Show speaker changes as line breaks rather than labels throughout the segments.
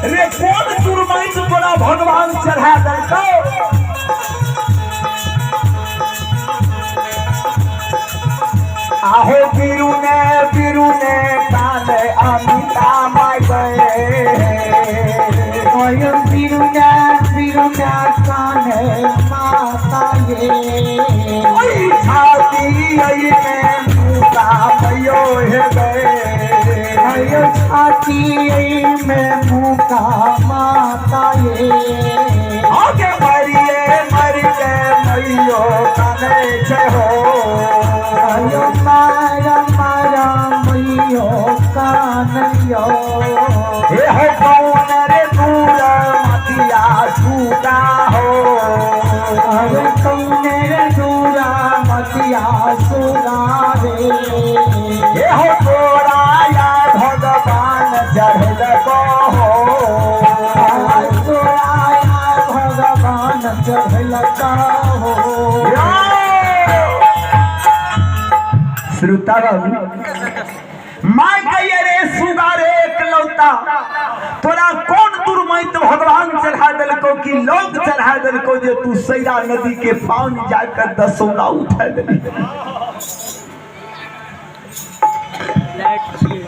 रे कोन दुर्मैत तोरा भगवान चढ़ा देलकौ? आहो बिरुने बिरुने काने अमिता माय गए।
ओय बिरुना बिरुना काने माता ये।
ओई छाती आई में मुका मयो हे गए।
अयो छाती में मुका माता ये।
आगे मरिए मर के मैयो काने छे हो।
अयो मारा मारा मैयो कानयो।
हे हो कौन रे दूर मतिया सूगा हो।
अरे कौन रे दूरा मतिया सुगा रे।
हे हो तोरा या भगवान चढ़ल को हो।
तोराया भगवान चढ़लका हो।
श्रोता बाबू माय कहिए रे सुगा रे एकलौता, तोरा कौन दुर्मैत भगवान चढ़ा देलको कि लोग चढ़ा देलको जे तू सैरा नदी के पानी जाकर दसौना उठा देली।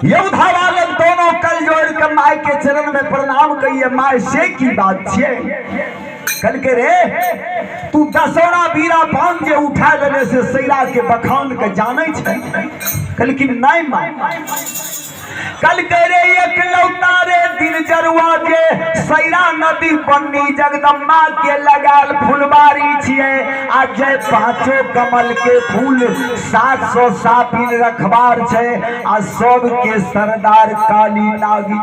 योद्धा बालक दोनों कल जोड़ के my के चरण में प्रणाम कहिए, my से की बात छे? कल के रे तू दसौना बीरा पान जे उठा देने से सैरा के बखान के जाने छे? कल की नहीं my. कल के रे एकलौता रे दिन जरुआ के सैरा नदी बन्नी जगदम्बा के लगाल फुलबारी छिए, आ जय पांचों कमल के फूल 700 सापिन रखबार छे, आ सब के सरदार काली नागिन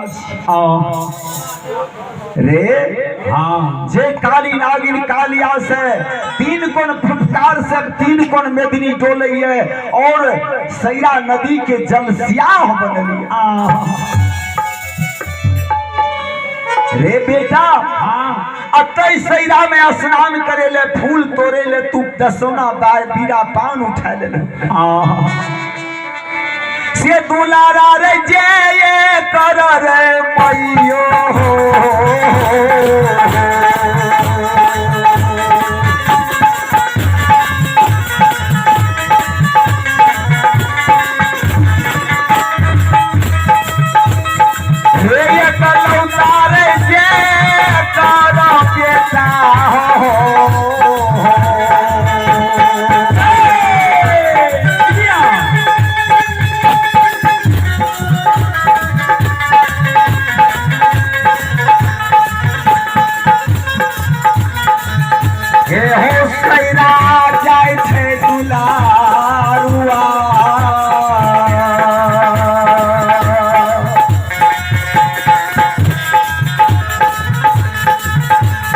रे।
हाँ
जे काली नागिन कालिया से तीन कोण फुफकार से तीन कोण मेदिनी डोलैये और सैरा नदी के जल स्याह बनलिए। रे बेटा
हाँ
अतई सैरा में स्नान करे ले फूल तोड़े ले तू दसोना बार बीरा पान उठा ले से दुलारा रे जे ये कर रे मैयो। रे एकलौता रे जे कर बेटा हो। हे हो सैरा जाय छै दुलारुआ।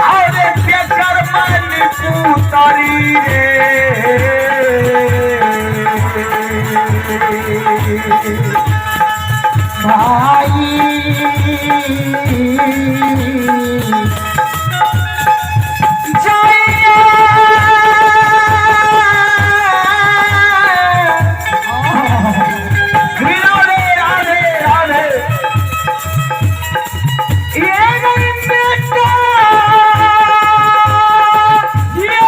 अरे केकर मन पुतरी रे।
भाई जइया
राधे राधे राधे।
ये नहीं बेटा
ये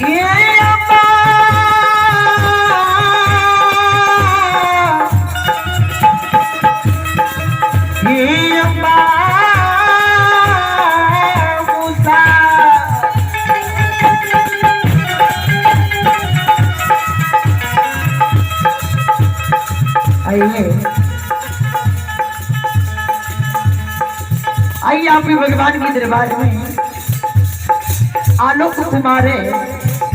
ये अम्मा ये अम्मा मूसा। आइए आइए आप भी भगवान के दरबार में आलोक कुमार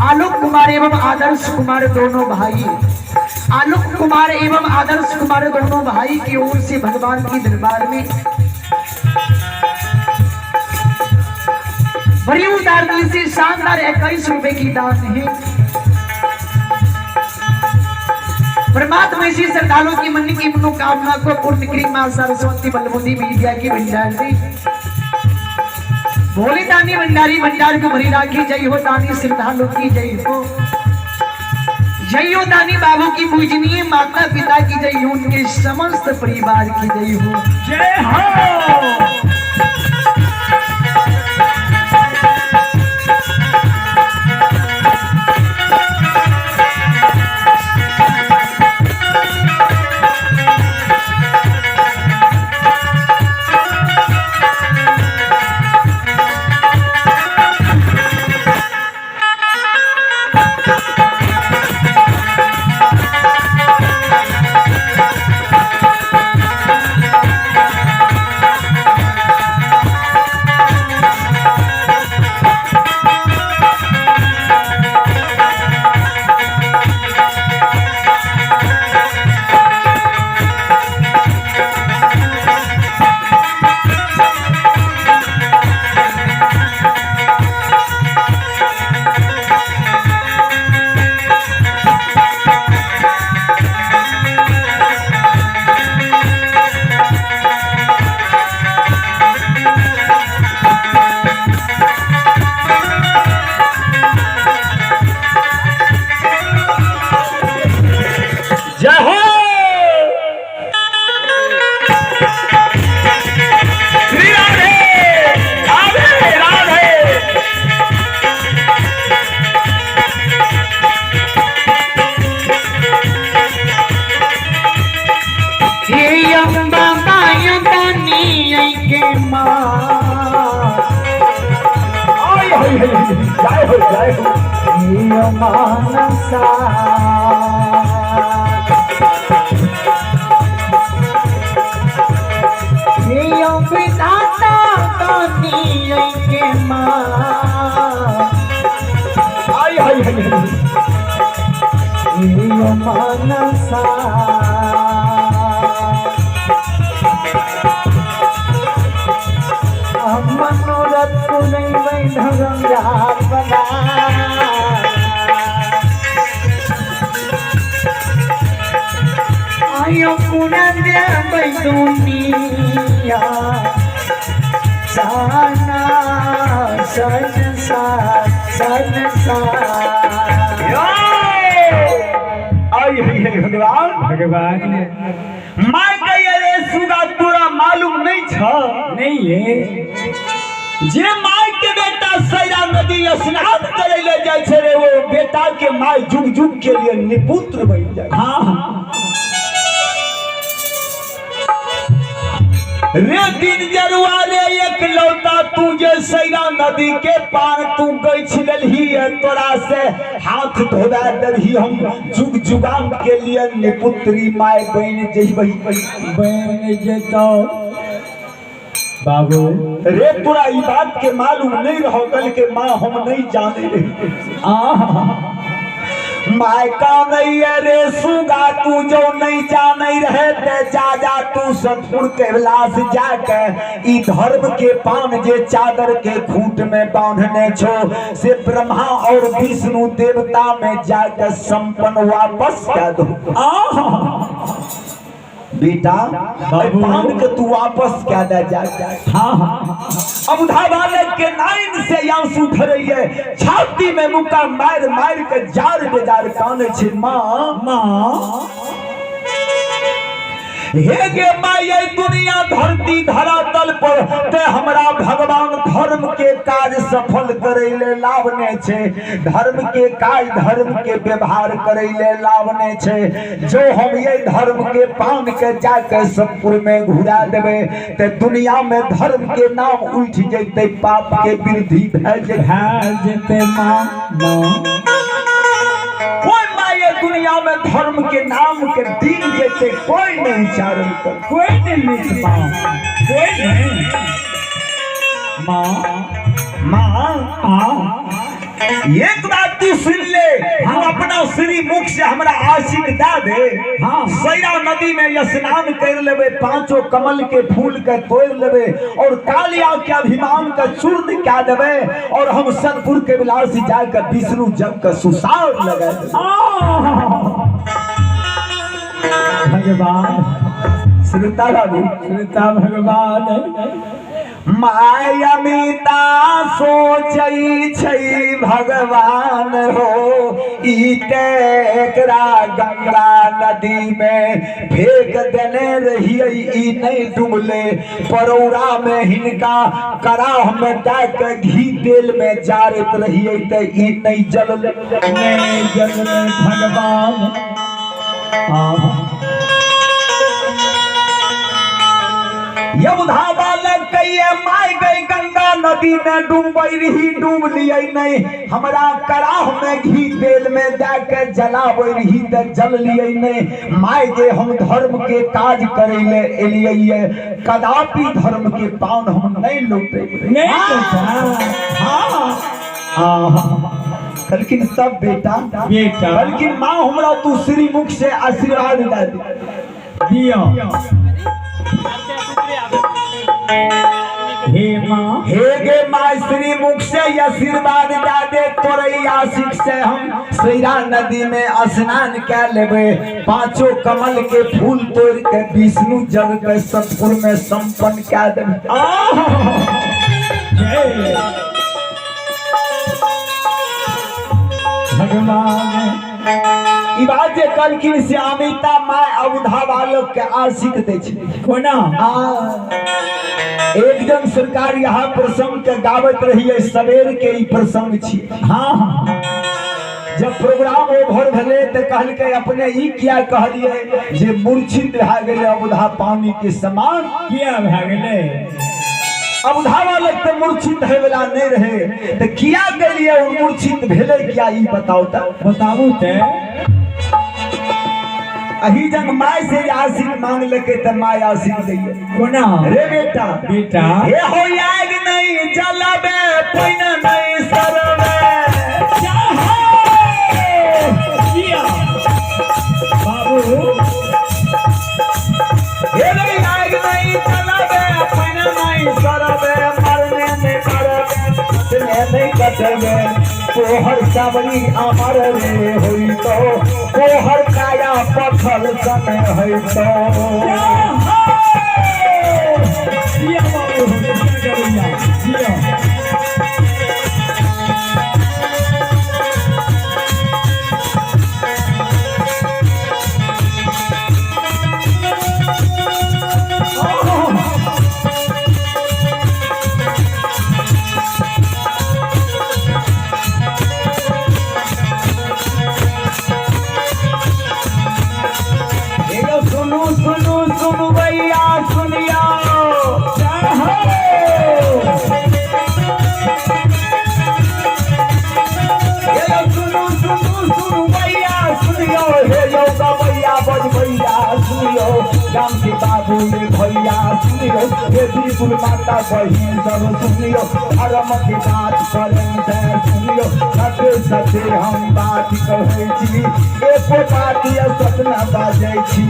आलोक कुमार एवं आदर्श कुमार दोनों भाई, आलोक कुमार एवं आदर्श कुमार दोनों भाई की ओर से भगवान के दरबार में बड़ी उदार दिल से शानदार 21 रुपए की दान है। परमात्मा इसी श्रद्धालु की मन की मनोकामना को पूर्ण करी। मां सरस्वती बलबुद्धि विद्या की भंडार से भोले दानी भंडारी भंडार को भरी राखी जय हो, दानी श्रद्धालु की जय हो। जय हो दानी बाबू की पूजनीय माता पिता की जय हो, उनके समस्त परिवार की जय हो।
जय हो।
जय हो। श्री राधे राधे राधे।
हे अम्बा माया दानी के माँ,
आय हाय हाय, जय हो जय हो।
हे मानसा, हे अम्बिदाता दानी के माँ,
आय हाय हाय हाय।
हे मानसा, मनोरथ नहीं धर्म बना। आयो पुनः दुनिया साना संसार संसार।
आय हाय हाय भगवान।
भगवान
माय कहिए रे सुगा तोरा मालूम नहीं छ
नहीं है
जे माय के बेटा सैरा नदी स्नान करे ले जाय छै रे, वो बेटा के माय जुग जुग के लिए निपुत्र बन जाय।
हाँ हाँ।
रे दिन जरुआ रे एक लौता तू जे सैरा नदी के पार तू गई लेलही तोरा से हाथ धोबा देलही, हम जुग जुगाम के लिए निपुत्री माय बन जइबही।
बन जेतो बाबू।
रे तोरा ई बात के मालूम नहीं रहो कल के माँ हम नहीं जाने रही।
आहा
my का नहीं है रे सुगा तू जो नहीं जाने रहे ते जा जा तू सतपुर कैलाश जाके ई धर्म के पान जे चादर के खूंट में बांधने छो से ब्रह्मा और विष्णु देवता में जाके संपन्न वापस कर दो।
आहा
बेटा
बाबू।
पान के तू वापस क्या दे जा जा।
हाँ हाँ।
अबुधा बालक के नाइन से आंसू धरैये, छाती में मुक्का मार मार के जार बेजार काने छे माँ
माँ।
हे गे माई दुनिया धरती धरातल पर ते हमरा भगवान धर्म के कार्य सफल करे ले लावने छे, धर्म के कार्य धर्म के व्यवहार करे ले लावने छे। जो हम ये धर्म के पान के जाके सतपुर में घुरा देवे ते दुनिया में धर्म के नाम उठ जैते, पाप के वृद्धि भए
जेते। माँ माँ
कोई माये दुनिया में धर्म के नाम के दिन जैसे कोई नहीं चारण कर,
कोई नहीं मित माँ, कोई नहीं माँ।
माँ
आ
एक बात तू सुन ले, हम अपना श्री मुख से हमरा आशिक दा दे।
हाँ।
सैरा नदी में स्नान कर लेबे, पांचों कमल के फूल के तोड़ लेबे और कालिया के अभिमान का चूर्ण क्या देबे और हम सतपुर के विलास जाकर विष्णु जग का सुसार लगा देबे।
भगवान
श्रोता बाबू,
श्रोता भगवान
My Amita सोचै छै भगवान हो, ई ते एकरा गंगा नदी में फेंक देने रहियै, ई नहीं डूबले। परौरा में हिनका कराह में दए के घी तेल में जारैत रहियै ते ई नहीं जलले।
नहीं जलले भगवान। आहा।
यमुधा बालक कहिए my गई गंगा नदी में डूबई रही, डूब लियै नहीं। हमरा कराह में घी तेल में दए के जलाबै रही ते जल लियै नहीं। My गे हम धर्म के काज करे ले एलियै, कदापि धर्म के पान हम नहीं लौटे।
नहीं बेटा। हाँ।
आहा। कहलखिन तब बेटा,
बेटा।
कहलखिन माँ हमरा तू श्री मुख से आशीर्वाद दे दे।
दियो। हे माँ।
हे गे माँ श्री मुख से आशीर्वाद दे दे, तोरे आशिक से हम सैरा नदी में स्नान कर लेबे, पांचों कमल के फूल तोड़ के विष्णु जग के सतपुर में संपन्न कर देबे।
आहा। जय भगवान।
ई बात जे कहलखिन से अमिता my अबुधा बालक के आशिक दै छै।
कोना?
आ एक जन सरकार यहाँ प्रसंग के गावत रहिए, सवेर के ई प्रसंग छी।
हाँ हाँ।
जब प्रोग्राम ओवर भेले तो कहलकै अपने ई किया कहलिए जे मूर्छित भए गेलै अबुधा पानी के समान।
किया भए गेलै?
अबुधा बालक तऽ मूर्छित होय वाला नहीं रहे, तऽ किया गेलिए ओ मूर्छित भेलै किया ई बताउ तऽ।
बताबू ते।
अही जंग my से जे आशीष मांग लेके तऽ my आशीष दैये।
कोना?
रे बेटा।
बेटा।
हे हो आग नहीं जलबे पैन नहीं सरबे।
किया बाबू?
हे रे आग नहीं जलबे पैन नहीं सरबे, मरने नहीं मरबे कटने नहीं कटबे, तोहर सावरी अमर रे होई तो, तोहर काया पत्थर सन होई तो।
किया बाबू? किया गवैया? किया?
एगो सुनू सुनू सुनू भैया सुनिया, एगो सुनू सुनू सुनू भैया सुनियो, हे यौ गवैया बजबैया सुनियो, गाम के बाबू रे भैया सुनियो, हे बिपुल माता बहिन सब सुनियो, धर्म के बात करें से सुनियो, सत्य सत्य हम बात कहै छी, एको बात या सपना बाजै छी।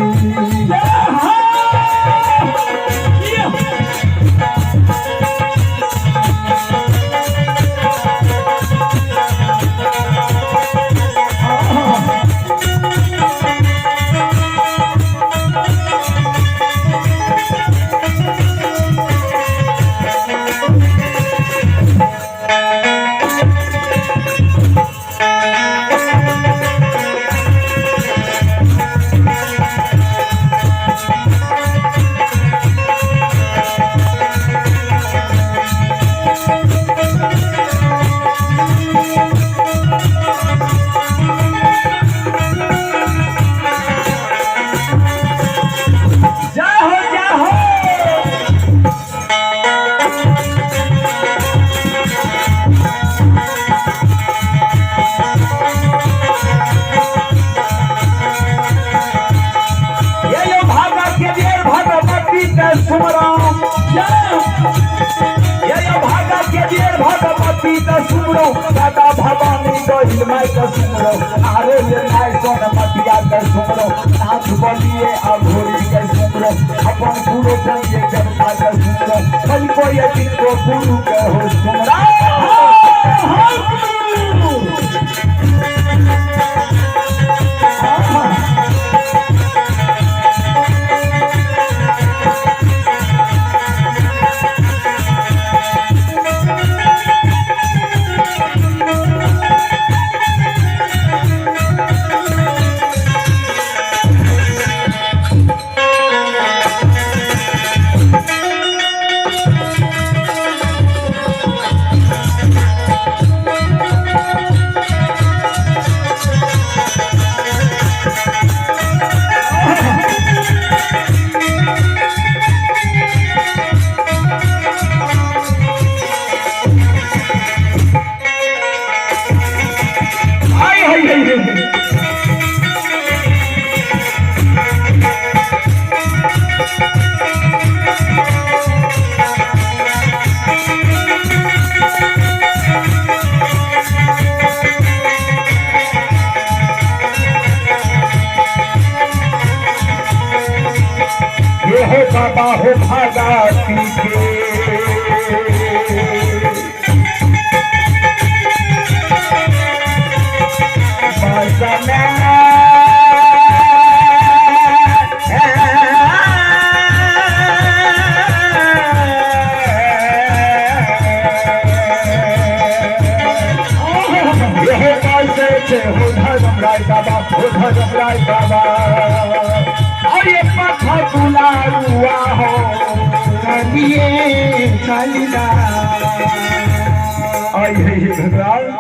जय हो जय हो। ये यो भागा के वीर भगवती के सुमराम, ये यो भागा के वीर भगवती के सुमरो, दादा भवानी गहिल माई के सुमरो, आरे ले माई सोन मतिया के सुमरो, नाथ बलिए अघोरी के सुमरो, अपन गुरु चंद्र देवता के सुमरो, कल को ये दिन को गुरु के हो सुमरा। बाबा हो भगाती के। हो धर्म राय बाबा, हो धर्म राय बाबा, अरे पथ दुलारुआ हो
कलिए कालिदास।
आई हे भगवान।